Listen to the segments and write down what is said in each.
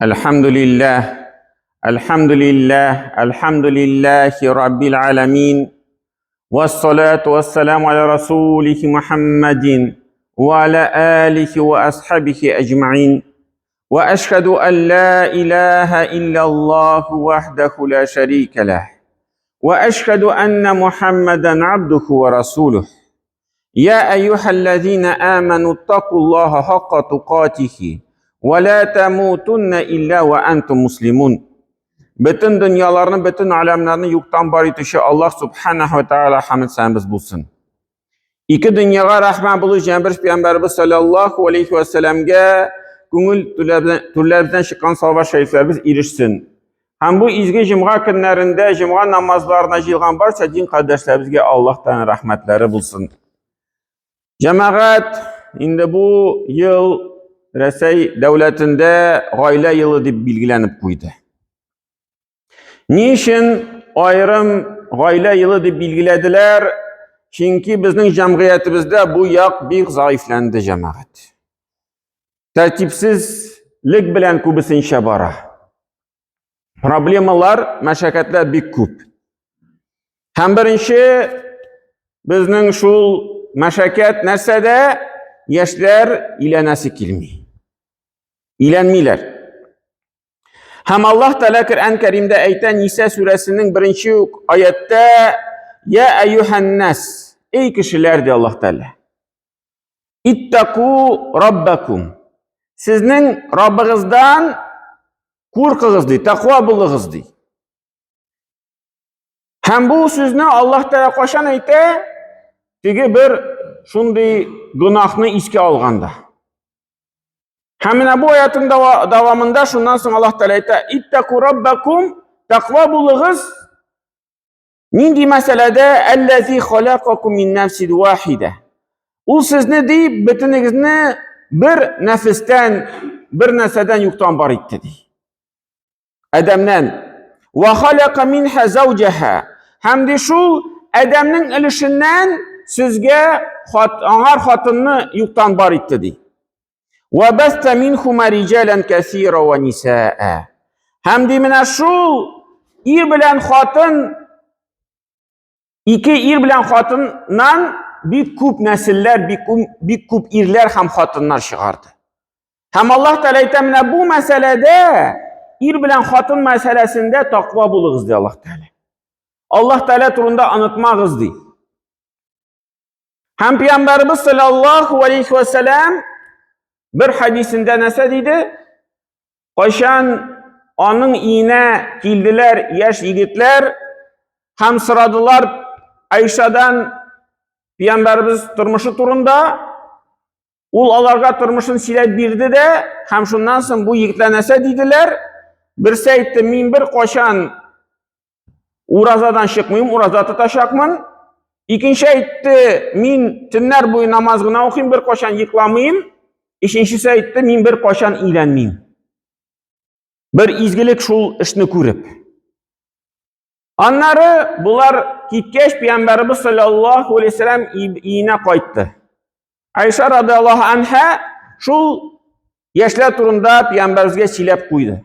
الحمد لله الحمد لله الحمد لله رب العالمين والصلاة والسلام على رسوله محمد وعلى آله وأصحابه أجمعين وأشهد أن لا إله إلا الله وحده لا شريك له وأشهد أن محمدا عبده ورسوله يا أيها الذين آمنوا اتقوا الله حق تقاته ولا تموتن إلا وأنتم مسلمون Бөтен дөньяларны, бөтен аләмнәрне юктан бар итүче Аллаһ субханаһу ва тааля хамд сәнбез булсын. Ике дөньяга рәхмәт булу җәнбер пәйгамбәрбез саллаллаһу алейхи ва сәлламгә күңел түрләребездән чыккан салават шәрифләребез ирешсен. Һәм бу изге җомга көннәрендә җомга намазларына җыелган барча дин кардәшләребезгә Аллаһтан рәхмәтләре булсын. Җәмәгать, инде бу ел Рәсәй дәүләтендә гаилә елы дип билгеләнеп куйды. Ни өчен аерым гаилә елы дип билгеләделәр? Чөнки безнең җәмгыятебездә бу як бик заифләнде, җәмәгать. Тәртипсезлек белән күбесенчә бара. Проблемалар, мәшәкатьләр бик күп. Һәм беренче безнең шул мәшәкать нәрсәдә? Яшьләр иләнәсе килми. Иләнмиләр. Һәм Аллаһ Тәгалә Коръән Кәримдә әйтә, Ниса сүрәсенең беренче үк аяттә, Я әйюһәннәс, эй кешеләр, ди Аллаһ Тәгалә. Иттаку раббакум. Сезнең Раббыгыздан куркыгыз ди, таква булыгыз ди. Һәм бу сүзне Аллаһ Тәгалә кайчан әйтә? Теге бер шундый гөнаһны искә алганда. Һәм менә бу аятның дәвамында шуннан соң Аллаһ Тәгалә әйтә: "Иттаку раббакум", таква булыгыз. Нинди мәсьәләдә әлләзи халакакум мин нәфсин вахида. Ул сезне ди, бөтенегезне бер нәфестән, бер нәрсәдән юктан бар итте ди. Адәмнән. Ва халака минха зауҗаха. Һәм ди шул Адәмнең өлешеннән сезгә хат, аңар хатынны юктан бар итте ди. Ва баста минхума риҗалан кәсира ва нисаа. Һәм ди менә шул ир белән хатын ике ир белән хатыннан бик күп нәселләр, бик күп, бик күп ирләр һәм хатыннар чыгарды. Һәм Аллаһ Тәгалә әйтә, менә бу мәсьәләдә ир белән хатын мәсьәләсендә таква булыгыз ди Аллаһ Тәгалә. Аллаһ Тәгалә турында онытмагыз ди. Һәм Пәйгамбәребез саллаллаһу алейхи ва сәлам бер хадисендә нәрсә диде? Кайчан аның өенә килделәр яшь егетләр һәм сорадылар Айшадан Пәйгамбәребез тормышы турында, ул аларга тормышын сөйләп бирде дә, һәм шуннан соң бу егетләр нәрсә диделәр? Берсе әйтте, мин бер кайчан Уразадан чыкмыйм, ураза тотачакмын. Икенче әйтте, мин төннәр буе намаз гына укыйм, бер кайчан йокламыйм. Өченчесе әйтте, мин бер кайчан өйләнмим. Бер изгелек шул эшне күреп. Аннары булар киткәч, Пәйгамбәребез саллаллаһу алейһи вәсәлләм өенә кайтты. Айша радиаллаһу анха шул яшьләр турында Пәйгамбәребезгә сөйләп куйды.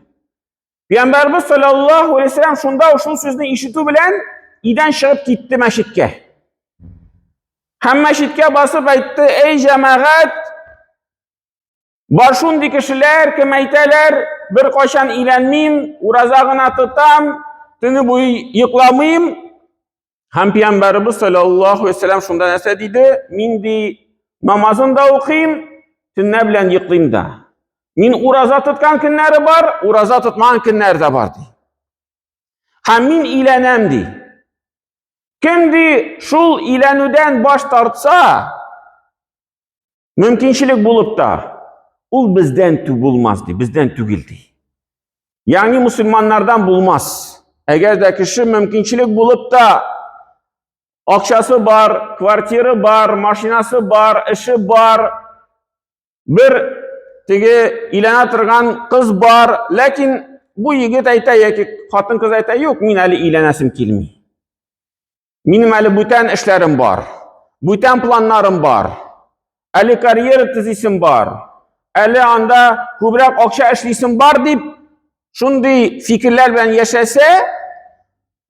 Пәйгамбәрбез саллаллаһу алейһи вәсәлләм шунда шул сүзне ишетү белән өйдән чыгып китте мәчеткә. Һәм мәчеткә басып әйтте: "Эй җәмәгать, бар шундый кешеләр, кем әйтәләр, бер кайчан өйләнмим, ураза гына тотам, төне буе йокламыйм." Һәм Пәйгамбәребез саллаллаһу алейһи вәсәлләм шунда нәрсә диде? Мин ди намазын да укыйм, төннә белән йоклыйм да. Мин ураза тоткан көннәре бар, ураза тотмаган көннәр дә бар ди. Һәм мин өйләнәм ди. Кем ди шул өйләнүдән баш тартса, Мөмкинчелек булып та, ул бездән тү булмас ди, бездән түгел ди. Ягъни мусульманнардан булмас. Әгәр дә кеше мөмкинчелек булып та, акчасы бар, квартиры бар, машинасы бар, эше бар, бер теге иләнә торган кыз бар, ләкин бу егет әйтә яки хатын-кыз әйтә, юк, мин әле иләнәсем килми. Минем әле бүтән эшләрем бар. Бүтән планнарым бар. Әле карьера төзисем бар. Әле анда күбрәк акча эшлисем бар дип, шундый фикерләр белән яшәсә,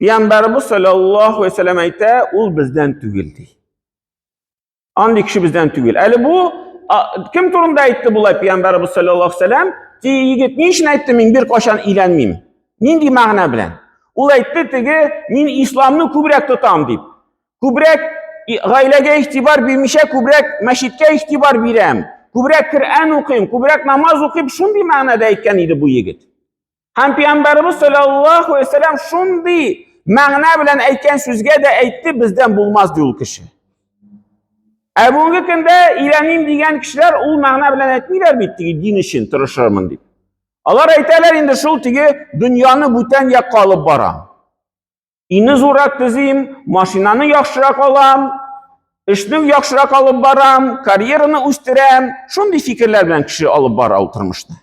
Пәйгамбәрбез саллаллаһу алейһи ва сәлләм әйтә, ул бездән түгел ди. Андый кеше бездән түгел. Әле бу кем турында әйтте болай Пәйгамбәрбез саллаллаһу алейһи ва сәлләм? Ти егет ни өчен әйтте, мин бер кашан өйләнмим? Нинди мәгънә белән? Ул әйтте теге, мин исламны күбрәк тотам дип. Күбрәк гаиләгә игътибар бирмичә, күбрәк мәчеткә игътибар бирәм. Күбрәк Коръән укыйм, күбрәк намаз укыйм, шундый мәгънәдә әйткән иде бу егет. Һәм Пәйгамбәребез саллаллаһу алейһи вәсәлләм шундый мәгънә белән әйткән сүзгә дә әйтте, бездән булмас ди ул кеше. Ә бүгенге көндә өйләним дигән кешеләр ул мәгънә белән әйтмиләр бит, теге дин өчен тырышырмын дип. Алар әйтәләр инде шул теге дөньяны бүтән якка алып барам. Өйне зуррак төзим, машинаны яхшырак алам, эшне яхшырак алып барам, карьераны үстерәм. Шундый фикерләр белән кеше алып бара ул тормышны.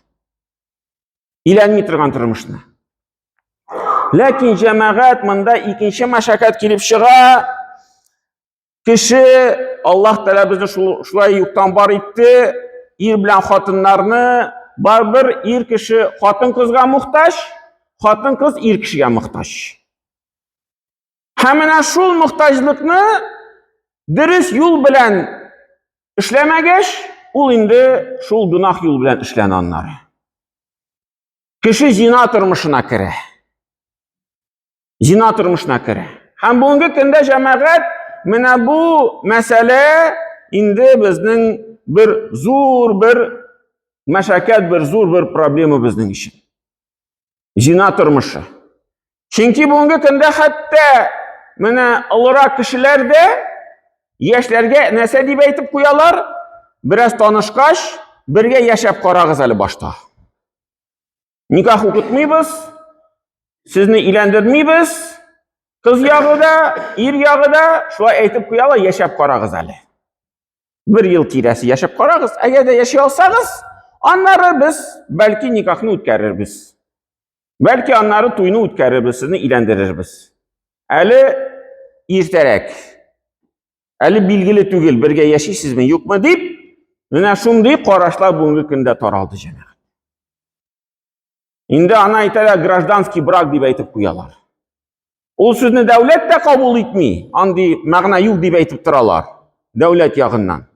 Иләнми торган тормышны. Ләкин җәмәгать монда икенче мәшәкать килеп чыга. Кеше Аллаһ Тәгалә безне шулай юктан бар итте. Ир белән хатыннарны барбер ир кеше хатын-кызга мохтаҗ, хатын-кыз ир кешегә мохтаҗ. Һәм менә шул мохтаҗлыкны дөрес юл белән эшләмәгәч, ул инде шул гөнаһ юл белән эшләнә аннары. Кеше зина тормышына керә. Зина тормышына керә. Һәм бүгенге көндә җәмәгать менә бу мәсьәлә инде безнең бер зур бер мәшәкать, бер зур бер проблема безнең өчен. Зина тормышы. Чөнки бүгенге көндә хәтта менә олырак кешеләр дә яшьләргә нәрсә дип әйтеп куялар? Бераз танышкач, бергә яшәп карагыз әле башта. Никах укытмыйбыз, сезне өйләндермибез. Кыз ягы да, ир ягы да шулай әйтеп куялар, яшәп карагыз әле. Бер ел тирәсе яшәп карагыз, әгәр дә яши алсагыз, аннары без бәлки никахны үткәрербез. Бәлки аннары туйны үткәрербез, сезне өйләндерербез. Әле иртәрәк. Әле билгеле түгел, бергә яшисезме, юкмы дип, менә шундый карашлар бүгенге көндә таралды җәмәгать. Инде аны әйтәләр гражданский брак дип әйтеп куялар. Ул сүзне дәүләт тә кабул итми, андый мәгънә юк дип әйтеп торалар дәүләт ягыннан.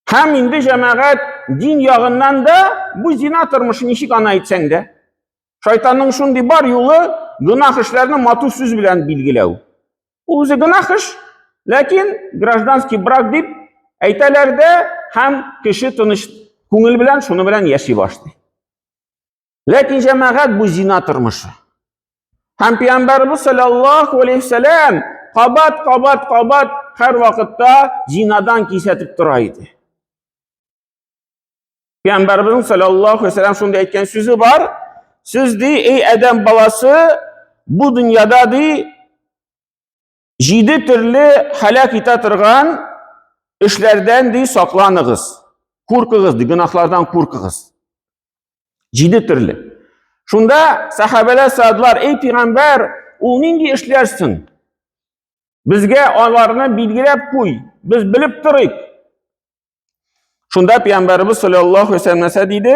Һәм инде җәмәгать дин ягыннан да бу зина тормышы ничек аны әйтсәң дә. Шайтанның шундый бар юлы гөнаһ эшләрне матур сүз белән билгеләү. Ул үзе гөнаһ эш, ләкин гражданский брак дип әйтәләр дә һәм кеше тыныч күңел белән шуны белән яши башлый. Ләкин җәмәгать бу зина тормышы. Һәм пәйгамбәрбез саллаллаһу алейһи вәсәләм кабат кабат кабат һәр вакытта зинадан кисәтеп тора иде. Пәйгамбәребезнең саллаллаһу алейһи вәсәлләм шундый әйткән сүзе бар. Сез ди, эй адәм баласы, бу дөньяда ди җиде төрле һәлак итә торган эшләрдән ди сакланыгыз. Куркыгыз ди, гөнаһлардан куркыгыз. Җиде төрле. Шунда сахабәләр сорадылар, эй пәйгамбәр, ул нинди эшләр соң? Безгә аларны билгеләп куй, без белеп торыйк. Шунда пәйгамбәребез саллаллаһу алейһи вәсәлләм нәрсә диде?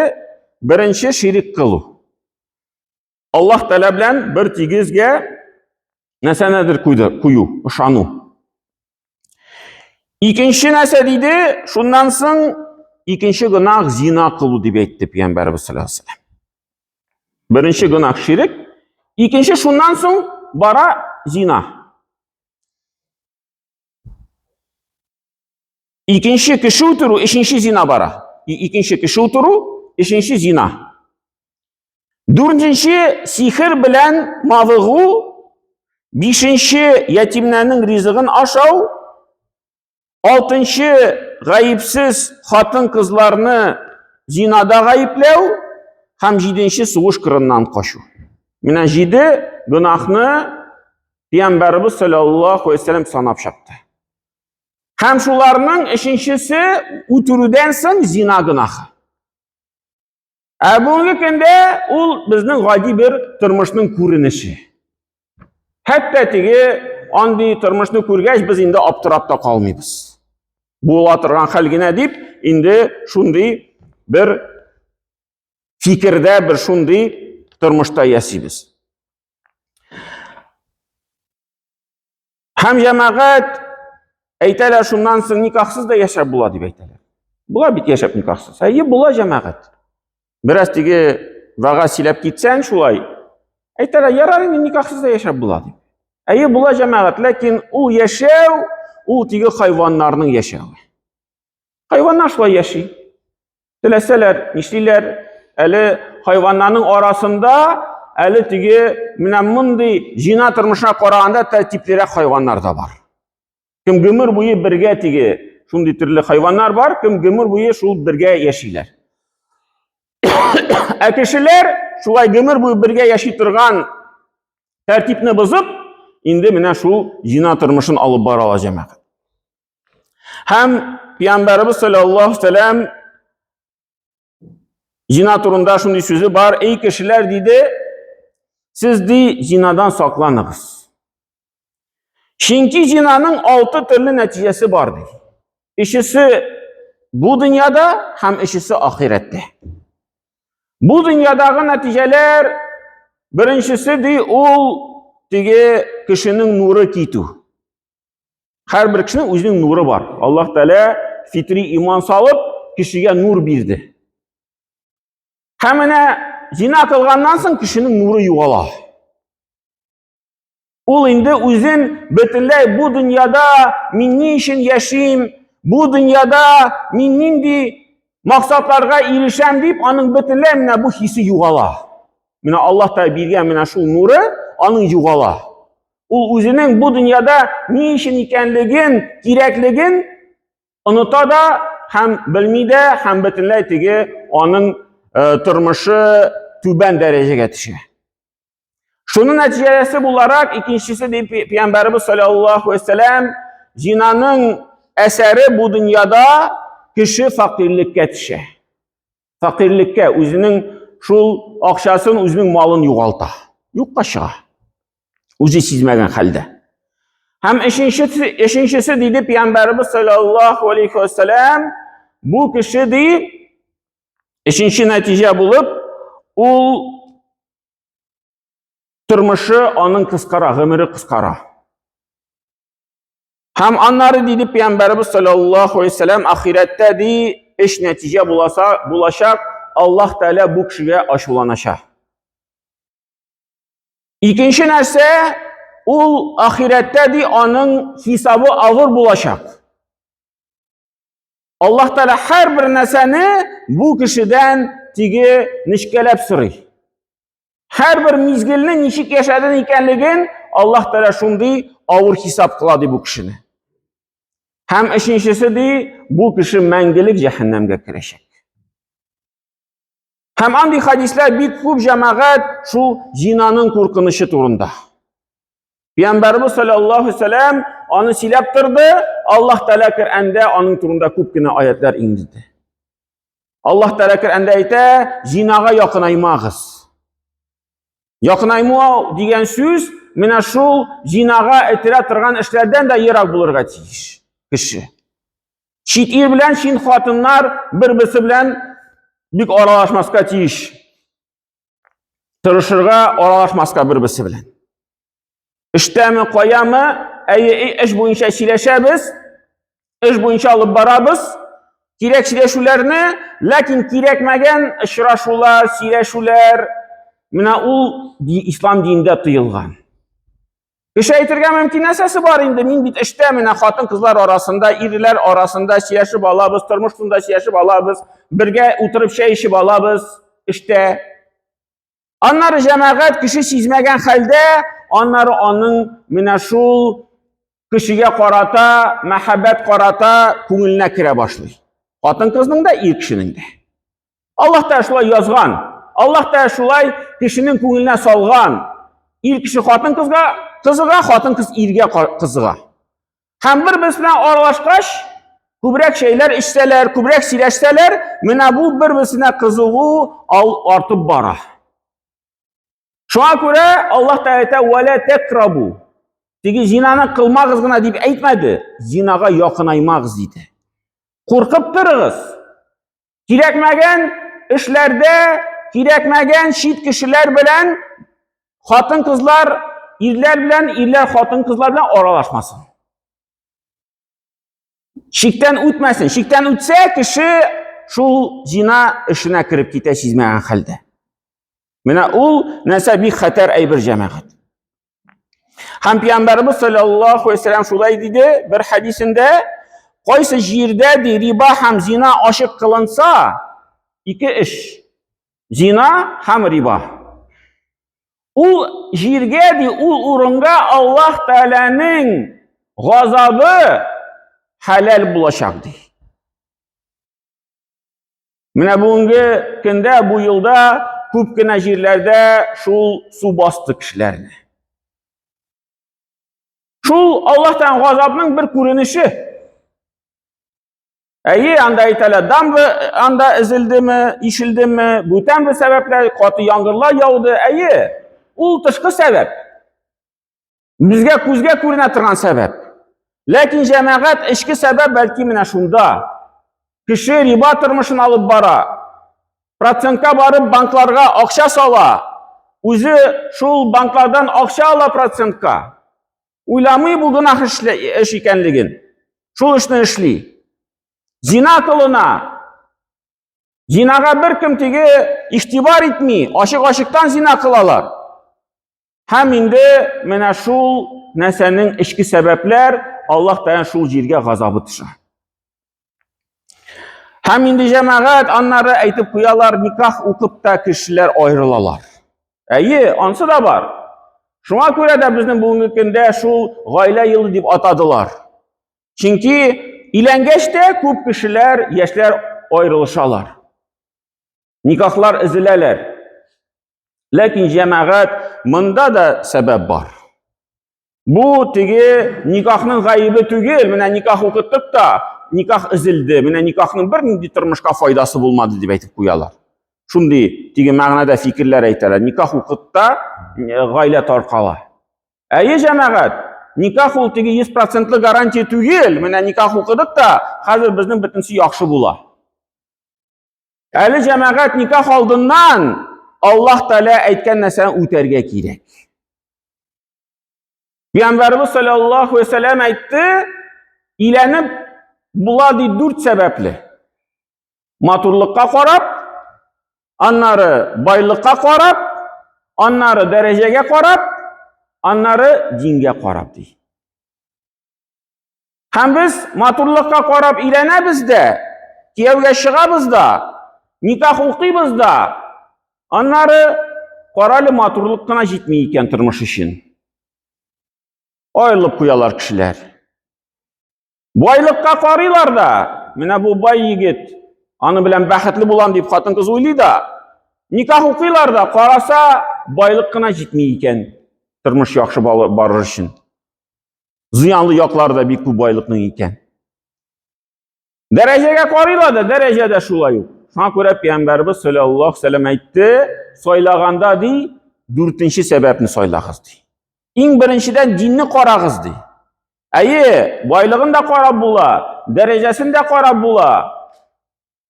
Беренче ширик кылу. Аллаһ Тәгалә белән бер тигезгә нәрсәнедер куйды, кую, ышану. Икенче нәрсә диде? Шуннан соң икенче гөнаһ зина кылу дип әйтте пәйгамбәребез саллаллаһу алейһи вәсәлләм. Беренче гөнаһ ширек, икенче шуннан соң бара зина. Икенче кеше үтерү, өченче зина бара. Икенче кеше үтерү, өченче зина. Дүртенче сихер белән мавыгу, бишенче ятимнәрнең ризыгын ашау, алтынчы гаепсез хатын-кызларны зинада гаепләү һәм җиденче сугыш кырыннан качу. Менә җиде гөнаһны Пәйгамбәребез саллаллаһу алейһи вәсәлләм санап чыкты. Һәм шуларның өченчесе үтерүдән соң зина гөнаһы. Ә бүгенге көндә ул безнең гади бер тормышның күренеше. Хәтта теге андый тормышны күргәч без инде аптырап та калмыйбыз. Була торган хәл генә дип, инде шундый бер фикердә, бер шундый тормышта яшибез. Һәм җәмәгать әйтәләр, шуннан соң никахсыз да яшәп була дип әйтәләр. Була бит яшәп никахсыз. Әйе, була җәмәгать. Бераз теге вәгазь сөйләп китсәң шулай, әйтәләр, ярар инде никахсыз да яшәп була дип. Әйе, була җәмәгать, ләкин ул яшәү, ул теге хайваннарның яшәве. Хайваннар шулай яши. Теләсәләр, нишлиләр? Әле хайваннарның арасында әле теге менә мондый җина тормышына караганда тәртиплерәк хайваннар да бар. Кем гомер буе бергә теге шундый төрле хайваннар бар, кем гомер буе шул бергә яшиләр. Ә кешеләр шулай гомер буе бергә яши торган тәртипне бозып, инде менә шул җина тормышын алып бара ала җәмәгать. Һәм Пәйгамбәребез саллаллаһу алейһи ва зина турында шундый сүзе бар: "Эй кешеләр, диде, сез ди зинадан сакланыгыз. Чөнки зинаның алты төрле нәтиҗәсе бар ди. Өчесе бу дөньяда һәм өчесе ахирәттә. Бу дөньядагы нәтиҗәләр беренчесе ди ул теге кешенең нуры китү. Һәрбер кешенең үзенең нуры бар. Аллаһ Тәгалә фитри иман салып, кешегә нур бирде. Һәм менә зина кылганнан соң кешенең нуры югала. Ул инде үзен бөтенләй бу дөньяда мин ни өчен яшим, бу дөньяда мин нинди максатларга ирешәм дип, аның бөтенләй менә бу хисе югала. Менә Аллаһ Тәгалә биргән менә шул нуры аның югала. Ул үзенең бу дөньяда ни өчен икәнлеген, кирәклеген оныта да һәм белми дә, һәм бөтенләй теге аның э, тормышы түбән дәрәҗәгә төшә. Шуның нәтиҗәсе буларак, икенчесе дип Пәйгамбәребез саллаллаһу алейһи вәсәләм зинаның әсәре бу дөньяда кеше фәкыйрьлеккә төшә. Фәкыйрьлеккә үзенең шул акчасын, үзенең малын югалта. Юкка чыга. Үзе сизмәгән хәлдә. Һәм өченчесе, өченчесе диде Пәйгамбәребез саллаллаһу алейхи ва сәлам, бу кеше ди, өченче нәтиҗә булып, ул тормышы аның кыскара, гомере кыскара. Һәм аннары диде Пәйгамбәребез саллаллаһу алейһи вәсәлләм, ахирәттә ди өч нәтиҗә буласа, булачак, Аллаһ Тәгалә бу кешегә ачуланачак. Икенче нәрсә, ул ахирәттә ди аның хисабы авыр булачак. Аллаһ Тәгалә һәрбер нәрсәне бу кешедән теге нечкәләп сорый. Һәрбер мизгелне ничек яшәдең икәнлеген Аллаһ Тәгалә шундый авыр хисап кыла ди бу кешене. Һәм өченчесе ди, бу кеше мәңгелек җәһәннәмгә керәчәк. Һәм андый хадисләр бик күп җәмәгать шул зинаның куркынычы турында. Пәйгамбәребез саллаллаһу алейһи вәсәлләм аны сөйләп торды, Аллаһ Тәгалә Коръәндә аның турында күп кенә аятлар иңдерде. Аллаһ Тәгалә Коръәндә әйтә, зинага якынаймагыз. Якынаймау дигән сүз менә шул зинага этәрә торган эшләрдән дә ерак булырга тиеш кеше. Чит ир белән чит хатыннар бер-берсе белән бик аралашмаска тиеш. Тырышырга аралашмаска бер-берсе белән. Эштәме, каямы, әйе, эш буенча сөйләшәбез, эш буенча алып барабыз. Кирәк сөйләшүләрне, ләкин кирәкмәгән очрашулар, сөйләшүләр менә ул ислам динендә тыелган. Кеше әйтергә мөмкин нәрсәсе бар инде, мин бит эштә менә хатын-кызлар арасында, ирләр арасында сөйләшеп алабыз, тормыш турында сөйләшеп алабыз, бергә утырып чәй эчеп алабыз эштә. Аннары җәмәгать кеше сизмәгән хәлдә, аннары аның менә шул кешегә карата, мәхәббәт карата күңеленә керә башлый. Хатын-кызның да, ир кешенең дә. Аллаһ та шулай язган. Аллаһ та шулай кешенең күңеленә салган. Ир кеше хатын-кызга кызыга, хатын-кыз иргә кызыга. Һәм бер-берсе белән аралашкач, күбрәк чәйләр эчсәләр, күбрәк сөйләшсәләр, менә бу бер-берсенә кызыгу ал артып бара. Шуңа күрә Аллаһ Тәгалә әйтә, "Вәлә такрабу". Теге зинаны кылмагыз гына дип әйтмәде, зинага якынаймагыз диде. Куркып торыгыз. Кирәкмәгән эшләрдә, кирәкмәгән чит кешеләр белән хатын-кызлар, ирләр белән, ирләр хатын-кызлар белән аралашмасын. Чиктән үтмәсен. Чиктән үтсә, кеше шул зина эшенә кереп китә сизмәгән хәлдә. Менә ул нәрсә бик хәтәр әйбер җәмәгать. Һәм пәйгамбәребез саллаллаһу алейһи вәсәлләм шулай диде бер хәдисендә, кайсы җирдә ди риба һәм зина ачык кылынса, ике эш. Зина һәм риба. Ул җиргә ди, ул урынга Аллаһ Тәгаләнең газабы хәләл булачак ди. Менә бүгенге көндә, бу елда күп кенә җирләрдә шул су басты кешеләрне. Шул Аллаһтан газапның бер күренеше. Әйе, анда әйтәләр, дамба анда өзелдеме, ишелдеме, бүтән бер сәбәпләр, каты яңгырлар яуды. Әйе, ул тышкы сәбәп. Безгә күзгә күренә торган сәбәп. Ләкин җәмәгать эчке сәбәп бәлки менә шунда. Кеше риба тормышын алып бара. Процентка барып банкларга акча сала. Үзе шул банклардан акча ала процентка. Уйламый бу гөнаһ эш икәнлеген. Шул эшне эшли. Зина кылына. Зинага беркем теге игътибар итми, ачык-ачыктан зина кылалар. Һәм инде менә шул нәрсәнең эчке сәбәпләр Аллаһ Тәгалә шул җиргә газабы төшә. Һәм инде җәмәгать аннары әйтеп куялар, никах укып та кешеләр аерылалар. Әйе, ансы да бар. Шуңа күрә дә безнең бүгенге көндә шул гаилә елы дип атадылар. Чөнки иләнгәч тә күп кешеләр, яшьләр аерылышалар. Никахлар өзеләләр. Ләкин җәмәгать монда да сәбәп бар. Бу теге никахның гаебе түгел, менә никах укыттык та, никах өзелде, менә никахның бернинди тормышка файдасы булмады дип әйтеп куялар. Шундый теге мәгънәдә фикерләр әйтәләр. Никах укытта гаилә таркала. Әйе, җәмәгать, никах ул теге 100% гарантия түгел. Менә никах укыдык та, хәзер безнең бөтенесе яхшы була. Әле җәмәгать никах алдыннан Аллаһ Тәгалә әйткән нәрсәне үтәргә кирәк. Пәйгамбәребез саллаллаһу алейһи вәсәлләм әйтте, иләнеп була ди дүрт сәбәпле. Матурлыкка карап, аннары байлыкка карап, аннары дәрәҗәгә карап, аннары дингә карап ди. Һәм без матурлыкка карап өйләнәбез дә, кияүгә чыгабыз да, никах укыйбыз да, аннары карале матурлык кына җитми икән тормыш өчен. Аерылып куялар кешеләр. Байлыкка карыйлар да, менә бу бай егет, аны белән бәхетле булам дип хатын-кыз уйлый да, никах укыйлар да, караса, байлык кына җитми икән тормыш яхшы барыр өчен. Зыянлы яклары да бик күп байлыкның икән. Дәрәҗәгә карыйлар да, дәрәҗә дә шулай ук. Шуңа күрә Пәйгамбәрбез саллаллаһу алейһи вәсәлләм әйтте, сайлаганда ди, дүртенче сәбәпне сайлагыз ди. Иң беренчедән динне карагыз ди. Әйе, байлыгын да карап була, дәрәҗәсен дә карап була,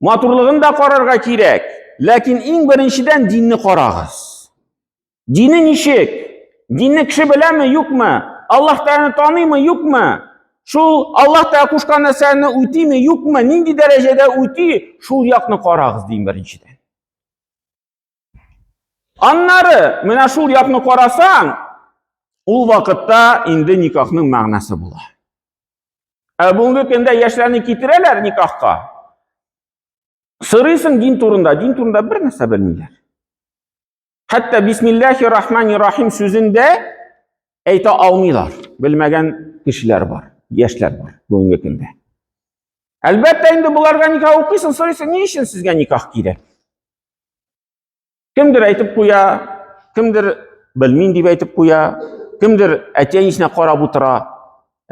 матурлыгын да карарга кирәк. Ләкин иң беренчедән динне карагыз. Дине ничек? Динне кеше беләме, юкмы? Аллаһ Тәгаләне таныймы, юкмы? Шул Аллаһ Тәгалә кушкан нәрсәне үтиме, юкмы? Нинди дәрәҗәдә үти? Шул якны карагыз, дим беренчедән. Аннары менә шул якны карасаң, ул вакытта инде никахның мәгънәсе була. Ә бүгенге көндә яшьләрне китерәләр никахка. Сорыйсың дин турында, дин турында бер нәрсә белмиләр. Хәтта бисмиллахи рахмани рахим сүзен дә әйтә алмыйлар. Белмәгән кешеләр бар, яшьләр бар бүгенге көндә. Әлбәттә инде боларга никах укыйсың, сорыйсың, ни өчен сезгә никах кирәк? Кемдер әйтеп куя, кемдер белмим дип әйтеп куя, кемдер әти-әнисенә карап утыра,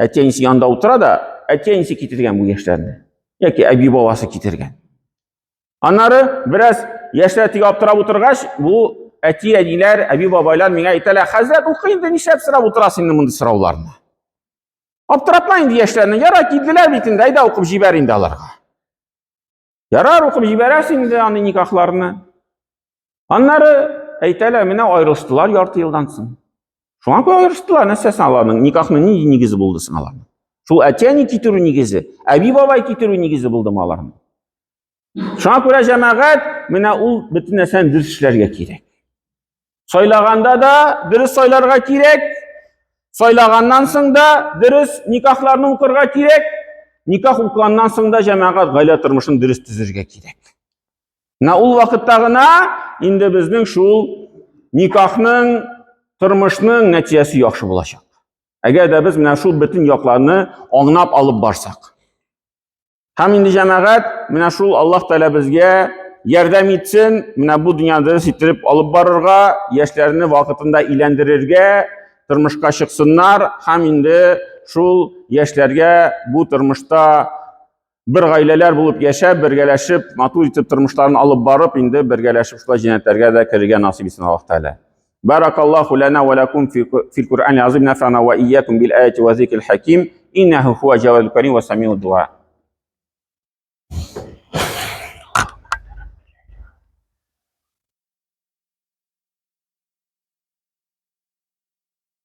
әти-әнисе янында утыра да, әти-әнисе китергән бу яшьләрне, яки әби-бабасы китергән. Аннары бераз яшьләр тик аптырап утыргач, бу әти-әниләр, әби-бабайлар миңа әйтәләр, хәзрәт, укы инде, нишләп сорап утырасың инде мондый сорауларны? Аптыратма инде яшьләрне, ярар, килделәр бит инде, әйдә укып җибәр инде аларга. Ярар, укып җибәрәсең инде аны никахларны. Аннары әйтәләр, менә аерылыштылар ярты елдан соң. Шуңа күрә аерыштылар, нәрсә соң аларның? Никахның нинди нигезе булды соң аларның? Шул әти-әни китерү нигезе, әби-бабай китерү нигезе булдымы аларның? Шуңа күрә җәмәгать, менә ул бөтен нәрсәне дөрес эшләргә кирәк. Сайлаганда да дөрес сайларга кирәк. Сайлаганнан соң да дөрес никахларны укырга кирәк. Никах укыганнан соң да җәмәгать гаилә тормышын дөрес төзергә кирәк. Менә ул вакытта гына инде безнең шул никахның, тормышның нәтиҗәсе яхшы булачак. Әгәр дә без менә шул бөтен якларны аңлап алып барсак. Һәм инде җәмәгать, менә шул Аллаһ Тәгалә безгә ярдәм итсен, менә бу дөньяны дөрес иттереп алып барырга, яшьләрне вакытында иләндерергә, тормышка чыксыннар һәм инде шул яшьләргә бу тормышта бер гаиләләр булып яшәп, бергәләшеп, матур итеп тормышларын алып барып, инде бергәләшеп шулай җәннәтләргә дә керергә насыйп итсен Аллаһ Тәгалә. Баракаллаху лана ва лакум фил Кур'ан азим нафана ва иякум бил аяти ва зикрил хаким. Иннаху хуа джавадул карим ва самиуд дуа.